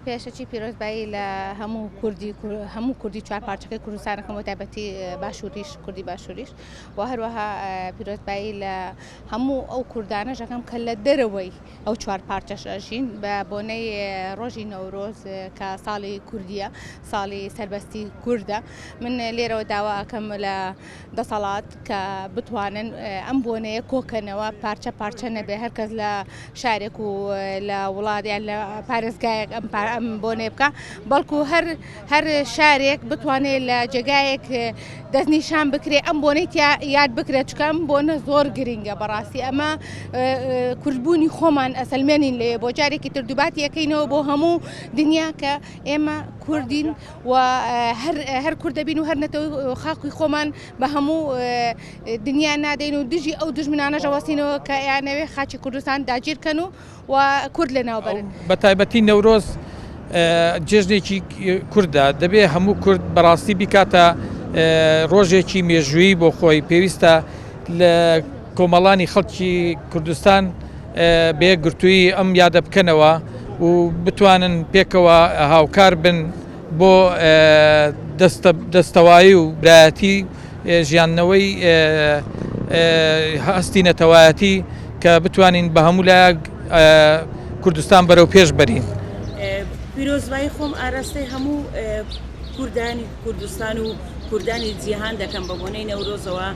پێشەکی پیرۆزبایی لە هەموو کوردی هەموو کوردی چوار پارچەکەی کوردستانەکەم بە تایبەتی باشووریش کوردی باشووریش و هەروەها پیرۆزبایی لە هەموو ئەو کوردانەش ئەکەم کە لە دەرەوەی ئەو چوار پارچەش ئەژین بە بۆنەی ڕۆژی نەورۆز کە ساڵی کوردیە ساڵی سەربەستی کوردە من لێرەوە داوا ئەکەم لە دەسەڵات کە بتوانن ئەم بۆنەیە کۆکەنەوە پارچە پارچە نەبێ هەر کەس لە شارێک و لە وڵات یان لە پارێزگایەک ئەم ئەم بۆنەیە بکە بەڵکو هەر هەر شارێک بتوانێت لە جێگایەک دەستنیشان بکرێ ئەم بۆنەی تیا یاد بکرێت چکە ئەم بۆنە زۆر گرنگە بەڕاستی ئەمە کوردبوونی خۆمان ئەسەلمێنین لێ بۆ جارێکی تر دووباتی یەکەینەوە بۆ هەموو دنیا کە ئێمە کوردین و هەر هەر کورد دەبین و هەر نەتەوەی خاکی خۆمان بە هەموو دنیا نادەین و دژی ئەو دوژمنانەش ئەوەستینەوە کە ئەیانەوێ خاکی کوردستان داگیرکەن و و کورد لەناو بەرن. بە تایبەتی نەورۆز جێژنێکی کوردە، دەبێ هەموو کورد بەڕاستی بیکاتە ڕۆژێکی مێژوویی بۆ خۆی، پێویستە لە کۆمەڵانی خەڵکی کوردستان بە یەکگرتوویی ئەم یادە بکەنەوە و بتوانن پێکەوە هاوکار بن بۆ دەستەوایی و برایەتی ژیاندنەوەی هەستی نەتەوایەتی کە بتوانین بە هەموو لایەک کوردستان بەرەو پێش بەرین. پیرۆزبایی خۆم ئاراستەی هەموو کوردانی کوردستان و کوردانی جیهان دەکەم بە بۆنەی نەورۆزەوە.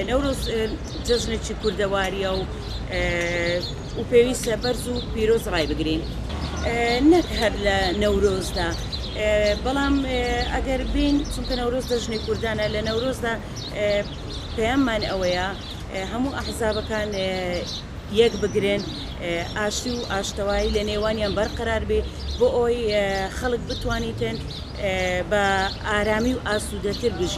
نەورۆز جەژنێکی کوردەواریە و و پێویستە بەرز و پیرۆز ڕایبگرین نەک هەر لە نەورۆزدا بەڵام ئەگەر بین چونکە نەورۆز دەژنی کوردانە لە نەورۆزدا پەیاممان ئەوەیە هەموو ئەحزابەکان یەک بگرن ئاشتی و ئاشتەوایی لە نێوانیان بەرقەرار بێ بۆ ئەوەی خەڵک بتوانیتن بە ئارامی و ئاسوودەتر بژین.